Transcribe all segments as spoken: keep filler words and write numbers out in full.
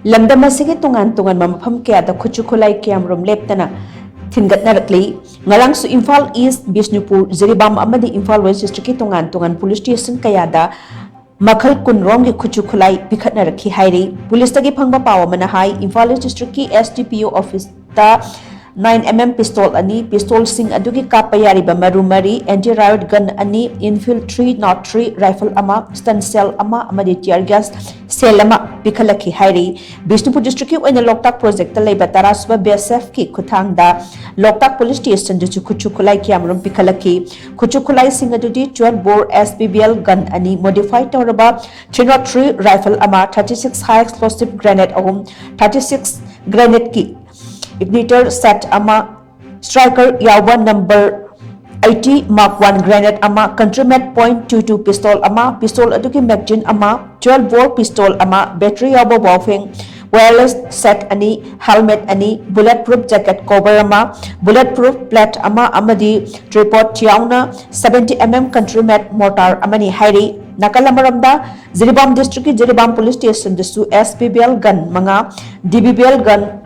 ꯂꯝꯗꯝ ꯑꯁꯤꯒꯤ ꯇꯣꯉꯥꯟ ꯇꯣꯉꯥꯟꯕ ꯃꯐꯝ ꯀꯌꯥꯗ ꯈꯨꯠꯁꯨ ꯈꯨꯠꯂꯥꯏ ꯀꯌꯥꯃꯔꯨꯝ ꯂꯦꯞꯇꯅ ꯊꯤꯟꯒꯠꯅꯔꯛꯂꯤ꯫ ꯉꯔꯥꯡꯁꯨ ꯏꯝꯐꯥꯜ ꯏꯁ, ꯕꯤꯁꯅꯨꯄꯨꯔ, ꯖꯤꯔꯤꯕꯥꯝ ꯑꯃꯗꯤ ꯏꯝꯐꯥꯜ ꯋꯦꯁ ꯗꯤꯁꯇ꯭ꯔꯤꯛꯀꯤ ꯇꯣꯉꯥꯟ ꯇꯣꯉꯥꯟ ꯄꯨꯂꯤꯁ ꯁ꯭ꯇꯦꯁꯟ ꯀꯌꯥꯗ ꯃꯈꯜ ꯀꯨꯟ ꯔꯣꯝꯒꯤ ꯈꯨꯠꯁꯨ ꯈꯨꯠꯂꯥꯏ ꯄꯤꯈꯠꯅꯔꯛꯈꯤ ꯍꯥꯏꯔꯤ꯫ ꯄꯨꯂꯤꯁꯇꯒꯤ ꯐꯪꯕ ꯄꯥꯎ ꯑꯃꯅ ꯍꯥꯏ, ꯏꯝꯐꯥꯜ ꯏꯁ ꯗꯤꯁꯇ꯭ꯔꯤꯛꯀꯤ ꯑꯦꯁ ꯗꯤ ꯄꯤ ꯑꯣ ꯑꯣꯐꯤꯁꯇ nine M M pistol ꯑꯅꯤ, pistolꯁꯤꯡ ꯑꯗꯨꯒꯤ ꯀꯥꯞꯄ ꯌꯥꯔꯤꯕ ꯃꯔꯨ ꯃꯔꯤ, anti riot gun ꯑꯅꯤ, Enfield three nought three rifle ꯑꯃ, stun shell ꯑꯃ ꯑꯃꯗꯤ tear gas shell ꯑꯃ ꯄꯤꯈꯠꯂꯛꯈꯤ ꯍꯥꯏꯔꯤ꯫ ꯕꯤꯁꯅꯨꯄꯨꯔ ꯗꯤꯁꯇ꯭ꯔꯤꯛꯀꯤ ꯑꯣꯏꯅ ꯂꯣꯛꯇꯥꯛ ꯄ꯭ꯔꯣꯖꯦꯛꯇ ꯂꯩꯕ ꯇꯔꯥꯁꯨꯕ ꯕꯤ ꯑꯦꯁ ꯑꯦꯐꯀꯤ ꯈꯨꯠꯊꯥꯡꯗ ꯂꯣꯛꯇꯥꯛ ꯄꯨꯂꯤꯁ ꯁ꯭ꯇꯦꯁꯟꯗꯁꯨ ꯈꯨꯠꯁꯨ ꯈꯨꯠꯂꯥꯏ ꯀꯌꯥꯃꯔꯨꯝ ꯄꯤꯈꯠꯂꯛꯈꯤ꯫ ꯈꯨꯠꯁꯨ ꯈꯨꯠꯂꯥꯏꯁꯤꯡ ꯑꯗꯨꯗꯤ twelve bore S P B L gun ꯑꯅꯤ, modify ꯇꯧꯔꯕ three nought three rifle ꯑꯃ, thirty six high explosive grenade ꯑꯍꯨꯝ, thirty six grenade ꯀꯤ igniter set ꯑꯃ, striker ꯌꯥꯎꯕ number eighty mark one grenade ꯑꯃ, country made point two two pistol ꯑꯃ, pistol ꯑꯗꯨꯒꯤ magazine ꯑꯃ, twelve bore pistol ꯑꯃ, battery ꯌꯥꯎꯕ Baofeng wireless set ꯑꯅꯤ, helmet ꯑꯅꯤ, bullet proof jacket cover ꯑꯃ, bullet proof plate ꯑꯃ ꯑꯃꯗꯤ tripod ꯌꯥꯎꯅ seventy M M country made mortar ꯑꯃꯅꯤ ꯍꯥꯏꯔꯤ꯫ ꯅꯥꯀꯜ ꯑꯃꯔꯣꯝꯗ, ꯖꯤꯔꯤꯕꯥꯝ ꯗꯤꯁꯇ꯭ꯔꯤꯛꯀꯤ ꯖꯤꯔꯤꯕꯥꯝ ꯄꯨꯂꯤꯁ ꯁ꯭ꯇꯦꯁꯟꯗꯁꯨ S P B L gun ꯃꯉꯥ, D B B L gun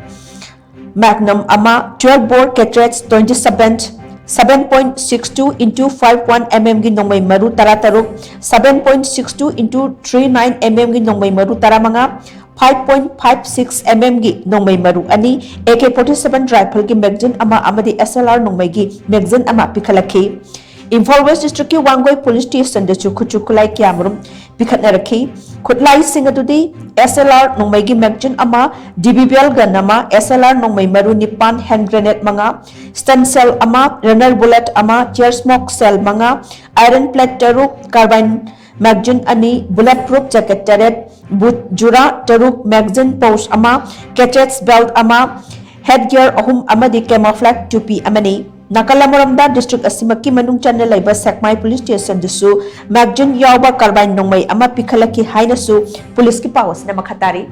Magnum ꯑꯃ, twelve bore cartridge twenty seven, seven point six two into five one M M ꯒꯤ ꯅꯣꯡꯃꯩ ꯃꯔꯨ ꯇꯔꯥ ꯇꯔꯨꯛ, seven point six two into three nine M M ꯒꯤ ꯅꯣꯡꯃꯩ ꯃꯔꯨ ꯇꯔꯥ ꯃꯉꯥ, five point five six M M ꯒꯤ ꯅꯣꯡꯃꯩ ꯃꯔꯨ ꯑꯅꯤ, A K forty seven rifle ꯒꯤ magazine ꯑꯃ ꯑꯃꯗꯤ S L R ꯅꯣꯡꯃꯩꯒꯤ magazine ꯑꯃ ꯄꯤꯈꯠꯂꯛꯈꯤ꯫ ꯏꯝꯐꯥꯜ ꯋꯦꯁ ꯗꯤꯁꯇ꯭ꯔꯤꯛꯀꯤ ꯋꯥꯡꯒꯣꯏ ꯄꯨꯂꯤꯁ ꯁ꯭ꯇꯦꯁꯟꯗꯁꯨ ꯈꯨꯠꯁꯨ ꯈꯨꯠꯂꯥꯏ ꯀꯌꯥꯃꯔꯨꯝ ꯄꯤꯈꯠꯅꯔꯛꯈꯤ꯫ ꯈꯨꯠꯂꯥꯏꯁꯤꯡ ꯑꯗꯨꯗꯤ S L R ꯅꯣꯡꯃꯩꯒꯤ magazine ꯑꯃ, D B B L gun ꯑꯃ, S L R ꯅꯣꯡꯃꯩ ꯃꯔꯨ ꯅꯤꯄꯥꯟ, hand grenade ꯃꯉꯥ, stun shell ꯑꯃ, runner bullet ꯑꯃ, tear smoke shell ꯃꯉꯥ, iron plate ꯇꯔꯨꯛ, carbine magazine ꯑꯅꯤ, bullet proof jacket ꯇꯔꯦꯠ, boot ꯖꯨꯔꯥ ꯇꯔꯨꯛ, magazine pouch ꯑꯃ, cartridge belt ꯑꯃ, head gear ꯑꯍꯨꯝ ꯑꯃꯗꯤ camouflage ꯇꯨꯄꯤ ꯑꯃꯅꯤ꯫ ꯅꯥꯀꯜ ꯑꯃꯔꯣꯝꯗ, ꯗꯤꯁꯇ꯭ꯔꯤꯛ ꯑꯁꯤꯃꯛꯀꯤ ꯃꯅꯨꯡ ꯆꯟꯅ ꯂꯩꯕ ꯁꯦꯛꯃꯥꯏ ꯄꯨꯂꯤꯁ ꯁ꯭ꯇꯦꯁꯟꯗꯁꯨ magazine ꯌꯥꯎꯕ carbine ꯅꯣꯡꯃꯩ ꯑꯃ ꯄꯤꯈꯠꯂꯛꯈꯤ ꯍꯥꯏꯅꯁꯨ ꯄꯨꯂꯤꯁꯀꯤ ꯄꯥꯎ ꯑꯁꯤꯅ ꯃꯈꯥ ꯇꯥꯔꯤ꯫